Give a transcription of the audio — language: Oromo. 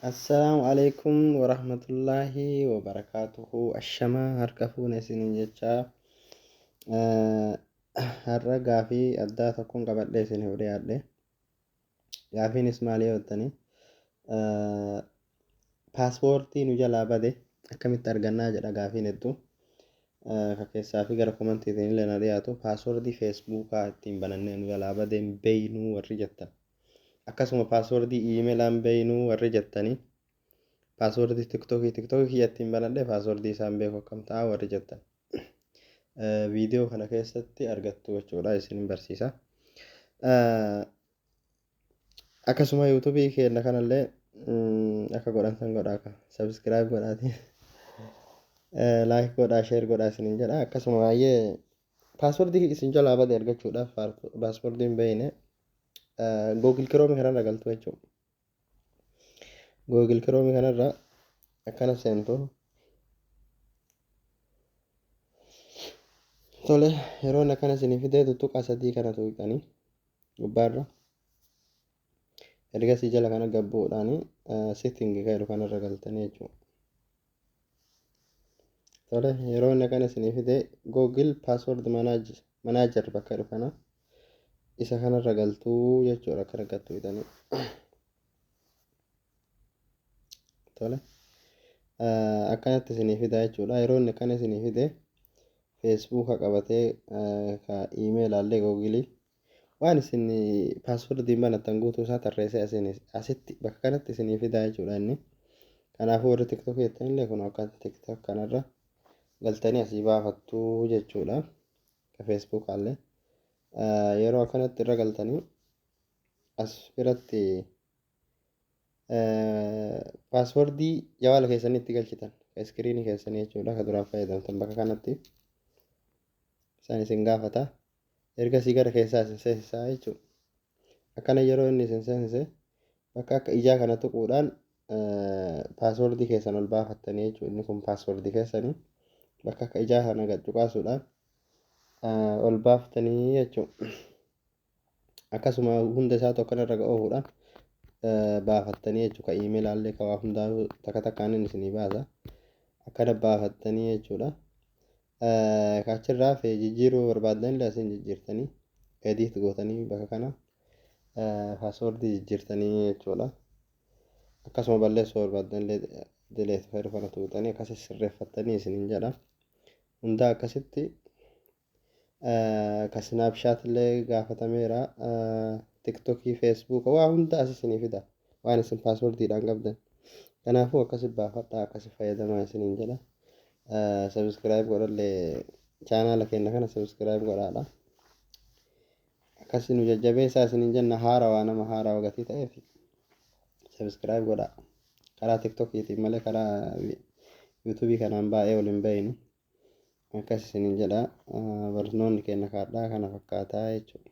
Assalaamu alaikum warahmatullaahi wabarakaatuhu. Ashamaa harka fuune isiniin jechaa, har'a gaafii addaa tokkoon qabadhee isiniif dhiyaadhe. Gaafiinis maali yoo jettanii, paaspoortii nu jalaa bade akkamitti argannaa jedha gaafiin hedduu. Ka keessaa fi gara komantiitiin illee na dhiyaatu, paaswoordii feesbuukaa ittiin banannee nu jalaa bade hin beeynuu warri jettan. Akkasuma paaswoordii iimeelaa hin beeynuu warri jettanii. Paaswoordii tiktookii kiyya ittiin banadhe paaswoordii isaan beeku akkam ta'a warri jettan. Viidiyoo kana keessatti argattu jechuudha, isin barsiisa. Akkasuma yuutuubii keenya kanallee akka godhan san godhaa, akka subscribe godhaati. Like godhaa, share godhaa isiniin jedha. Akkasuma baay'ee paaswoordii isin jalaa bade argachuudhaaf, paaswoordii hin beekne, Google Chrome kanarra galtu jechuudha. Google Chrome kanarra akkana seentu. Tole, yeroon akkana isinii fidee tuttuqaa sadii kana tuqxanii gubbaarra. Ergasii jala kana gabbuudhaan setting kan jedhu kanarra galtanii jechuudha. Tole, yeroo inni akkana isinii fidee Google Password Manager bakka jedhu kana, isa kanarra galtuu jechuudha, akkana gattuu hidhanii. Tole, akkanatti isinii fida jechuudha. Yeroo inni akkana isinii fide feesbuuka qabatee, ka iimeelaallee, googilii, waan isin paaswordiin banattan guutuu isaa tarreessee asitti bakka kanatti isinii fida jechuudha inni. Kanaafuu warri tiktookii jettan illee kun akka TikTok kanarra galtanii asii baafattu jechuudha. Ka feesbuukaallee yeroo akkanatti irra galtanii as biratti paaswordii jawaala keessanii itti galchitan, ka iskiriinii keessanii jechuudha, ka duraan fayyadamtan bakka kanatti isaan isin gaafata. Ergasii gara keessaa isin seensisaa jechuudha. Akkana yeroo inni isin seensise bakka akka ijaa kana tuquudhaan paaswordii keessan ol baafattanii jechuudha. Inni kun paaswordii keessanii bakka akka ijaa kana gad cuqaasuudhaan ol baaftanii jechuudha. Akkasuma hunda isaa tokko kanarra oofuudhaan baafattanii jechuudha. Ka iimeelaallee, ka waa hundaa takka takkaan inni isinii baasa. Akkana baafattanii jechuudha. Ka achirraa hafe jijjiiruu barbaaddan illee asiin jijjiirtanii, edit gootanii bakka kana paaswordii jijjiirtanii jechuudha. Akkasuma balleessuu barbaaddan illee delete fayyadu kana tuqxanii akkasi sirreeffattanii isiniin jedha. Hundaa akkasitti ka Snapchat illee gaafatameera. Tiktokii, feesbuuka, waa hunda as isinii fida. Waan isin paaswordiidhaan qabdan. Kanaafuu akkasi baafadhaa, akkasi fayyadamaa isiniin jedha. Subscribe godhallee, chaanaala keenya kana subscribe godhaadha. Akkasi nu jajjabeessaa isiniin jenna, haarawaa nama haarawaa gatii ta'eef subscribe godhaa. Karaa tiktokiitiin malee karaa yuutuubii kanaan baay'ee ol hin beeynu. Akkas isiniin jedha, barnoonni keenya kaadhaa kana fakkaataa jechuudha.